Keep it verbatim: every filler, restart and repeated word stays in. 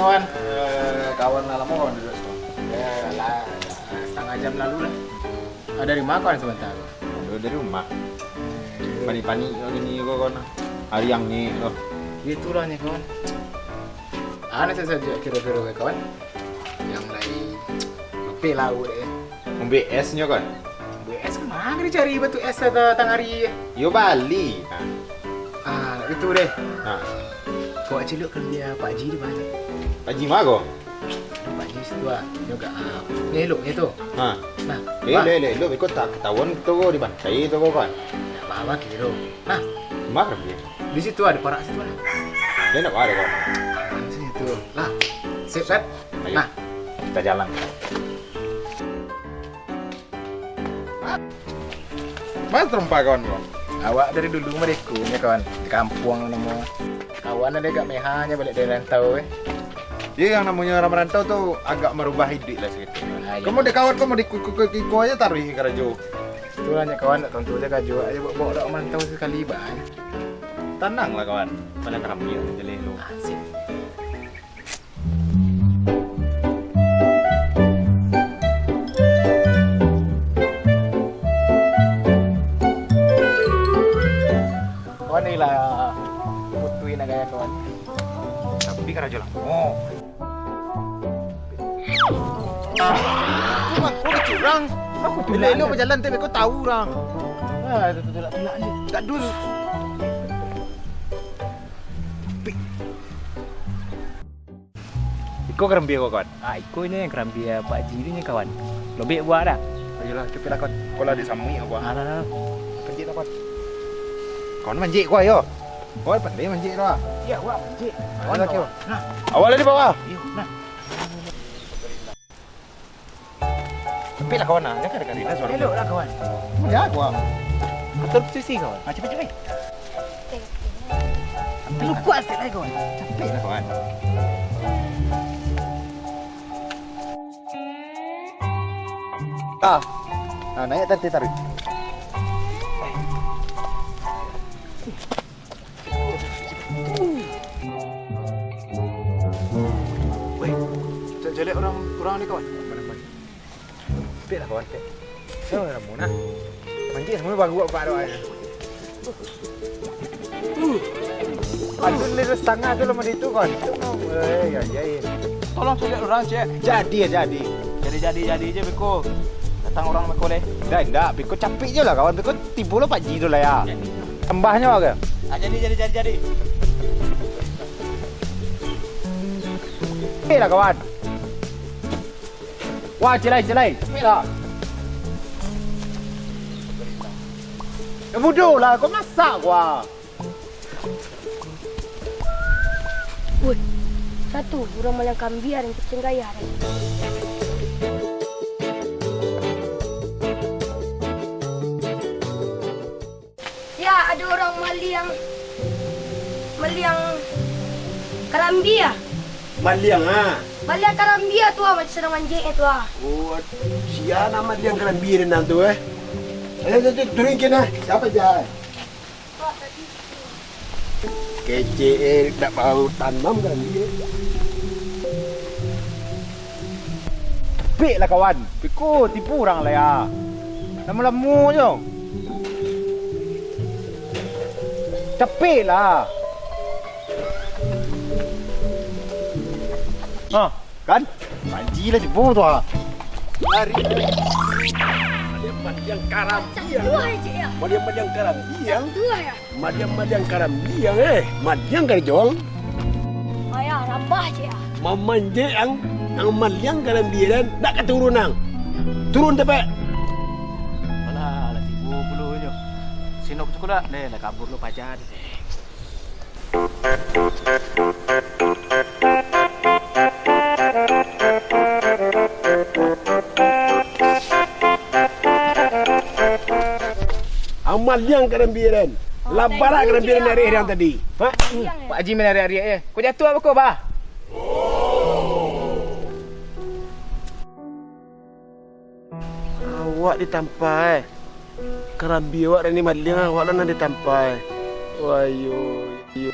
Kawan. Eh, kawan lah lamo kawan duduak siko. Ya, lah, setengah jam lalu lah. Ah, dari ma kawan sabanta tu? Yo, dari rumah. Panik-panik kini ko kawan. Hari angek tu. Itulah nyo kawan. Ado sajo kiro-kiro kawan. Nan lai lapeh lauak dek. Mambuek es nyo kawan. Mambuek es ka ma ka dicari batu es tangah ari? Yo bali. Ah, nak itu deh. Ha. Kok ciluak karambia Pak Ji di ma? Pak Ji ma ko? Pak Ji situ ah. Nyo agak, ah, elok nyo tu. Ha. Nah, eh, elok, elok, elok. Beko tak ketahuan tu ko di pantai tu ko kan. Ndak apa-apa kiro. Nah. Di ma karambia? Di situ ado parak situ lah. Dia ndak ada kawan. Aman sih itu. Lah. Sip, sip. Ayo. Nah. Kita jalan. Mas rumpa kawan ko. Awak dari dulu mah di ko nyo kawan, di kampuang namo. Kawan ado agak mehanyo baliak dari rantau eh. Iyo, nan namonyo urang marantau tu agak marubah iduik lah saketek. Ah, iyo. Kamu dek kawan kamu di ku-, ku-, ku-, iko aja taruih karajo. Itulah nyo kawan, ndak tantu aja karajo. Ayo bawa, bawa urang marantau sakali baa. Tanang lah kawan, paliang karambia jaleh tu. Ah, sip. Kawan ni lah, putui nak gaya kawan. Tapi karajo lah. Oh. Aku mah, kau curang. Aku curang. Elok-elok bajalan, tapi kau tahu urang. Ah, itu tulak-tulak ni. Tak dulu. Iko karambia ko, kawan? Ah, iko nyo nan karambia Pak Ji tu nyo, kawan. Lobek buah dah. Ayolah, capeklah, kawan. Ko lah dek samuik ko. Ah, lah, lah. Panjek lah, kawan. Kawan manjek ko, ayo. Kawan pandai manjek tu ah. Iyo, awak manjek. Ah, kawan, kawan. Nah. Awak lah di bawah. Iyo, nah. Capeklah kawan ah, jangan dekat-dekat suara. Eloklah kawan. Ya, gua. Atur posisi kawan. Ah, capek, capek. Capek. Lu kuat sikit lagi kawan. Capeklah kawan. Ah. Nah, naik tadi tarik. Weh, cak jaleh urang, urang ni kawan. Pek lah kawan, pek. Saya orang lamo nah. Manjek semua baru apa ada. Aduh, lurus tangah tu lama di tu kawan. Eh, ya, ya, ya. Tolong cek urang, cek. Jadi ya, jadi. Jadi, jadi, jadi je beko. Datang urang beko leh. Dah, indak. Beko capek je lah kawan. Beko tibo lo Pak Ji tu lah ya. Jadi. Tambahnyo ke? Ah, jadi, jadi, jadi, jadi. Oke lah, kawan. Wah, cilai, cilai. Oke lah. Ya, bodoh lah. Kau masak, wah. Woi, satu, urang maliang karambia dan kuciang gaya, deh. Ya, ado urang maliang, maliang karambia. Maliang, ah. Maliang karambia tu, ah, macam sadang manjek tu, ah. Oh, sia nan maliang karambia nan tu, eh. Ayo, tu, tu, turuikan, ah. Siapa jah? Kecek, eh, nak baru tanam karambia. Capek lah kawan. Beko tibo urang lah ya. Lamo-lamo jo. Capek lah. Ha, kan? Panji lah tibo tu ah. Lari. Maliang-maliang karambia. Macam tu lah, cik, ya. Maliang-maliang karambia. Macam tu lah, ya. Maliang-maliang karambia, eh. Maliang karajo ang. Ayah, rambah, cik, ah. Mamanjek ang, ang maliang karambia dan ndak ka turun ang. Turun tapek. Alah, lah tibo pulo nyo. Sinok tu lah, leh, lah kabur lo paja tu. Ang maliang karambia den. Lah barak karambia den ariak-ariak tadi. Ha? Pak Haji main ariak-ariak, eh. Kau jatuah apa kau, bah? Awak ditampa, eh. Karambia awak den maliang, awak lah nan ditampa, eh. Wayo, yo.